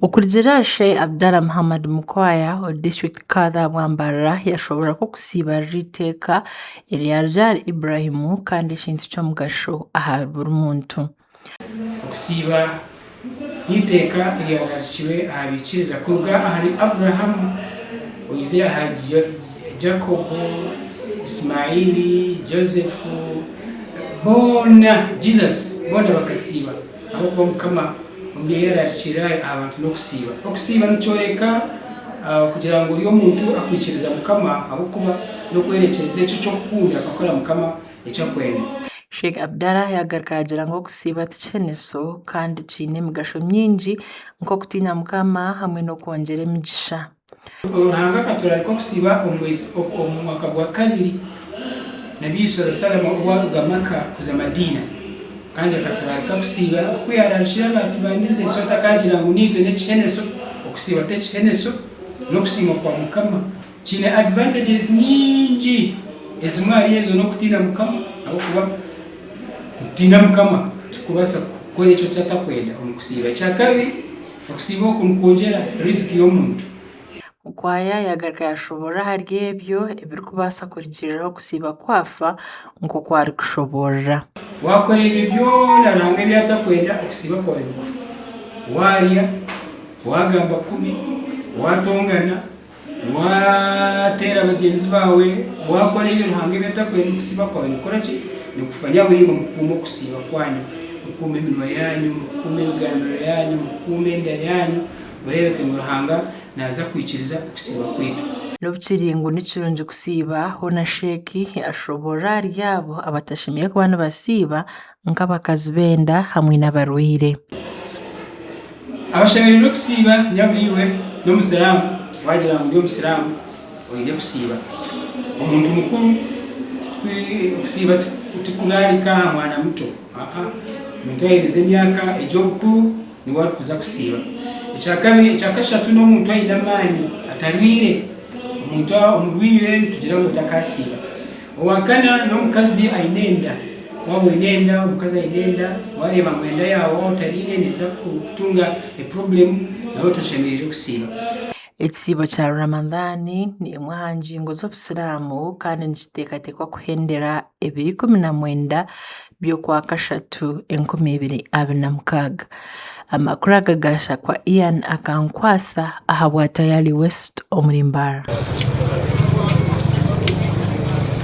Okurugiirira ahari Sheikh Abdallah Muhammad Mukwaya owa disiturikiti Kadhi ahabwa Mbarara yashoborora ku okusiiba riri eiteeka eryarugire ahari Ibrahim kandi ekintu ky'omugasho ahari buri muntu. Okusiiba n'eiteeka eryararikirwe aha baikiriza kuruga ahari Abrahamu oize ahari Jakobo, Isimaili, Joseph, boona, Jesus, boona bakasiiba. Ahabw'okuba Mukama omu bi yararikirire aha bantu n'okusiiba. Okusiiba nikyoreka okugira ngu ori omuntu akwikiriza Mukama ahabw'okuba n'okwerekyereza ekyo eki orikukunda okakora Mukama eki akwenda. Sheikh Abdallah yagaruka yagira ngu okusiiba tikiheneso kandi kiine emigasho mingi nk'okutiina Mukama hamwe n'okwongyera emigisha. Ruhanga akaturarika okusiiba omu mwaka gwa kabiri Nabi swalla Salama obu aruga Makka kuza Madiina. Kandi akaturarika kusiiba oku yararikire abaatubandize so atakagira ngu naitwe n'ekiheneso, okusiiba t'ekiheneso n'okusiimwa kwa Mukama. Kiine advantages nyingi ezimwe ahari ezo n'okutiina Mukama ahabw'okuba nitutiina Mukama tikubaasa kukora ekyo eki atakwenda omu kusiiba. Ekyakabiri. Okusiiba oku nikwongyera riziki y'omuntu. Mukwaya yagaruka yashoboorora ahari ebyo ebirikubaasa kurugiiriraho okusiiba kwafa nk'oku arikushoboorora. Waakora ebyo byona Ruhanga ebi atakwenda, okusiiba kwawe nikufa. Waarya, waagamba kubi, waatongana, Waateera bagyenzi baawe, waakora ebi Ruhanga ebi atakwenda, okusiiba kwawe nikukora ki? Nikufa. Nyaburimwe mukuume okusiiba kwanyu, mukuume eminwa yaanyu, mukuume ebigambiro yaanyu, mukuume enda yaanyu, mureebeke ngu Ruhanga naaza kwikiriza okusiiba kwaitu. N'obu kiri ngu ni kirungi kusiiba, hoona Sheikh ashoboorora ahari abo abatashemereire kuba nibasiiba nk'abakazi b'enda hamwe n'abarwaire. Abashemereirwe kusiiba nyabura iwe n'omusiraamu wagira ngu ndi omusiraamu oine kusiiba. Omuntu mukuru okusiiba tikurarika aha mwana muto aa omuntu ayaherize emyaka egy'obukuru niwe arikuza kusiiba. Ekyakabiri ekyakashatu n'omuntu aine amaani atarwire omuntu omurwire nitugira ngu takasiiba. Owakana n'omukazi aine enda. Waaba oine enda, omukazi aine enda, wareeba ngu enda yaawe waaba otariire neeza kutunga eproblem, nawe toshemereire kusiiba. Ekisiibo kya Ramadhan ni emwe aha ngingo z'obusiraamu kandi nikiteekateekwa kuhendera ebiro 19 by'okwakashatu 2026. Amakuru aga gaashakwa Ian Akankwasa ahabwa Tayali West omuri Mbarara.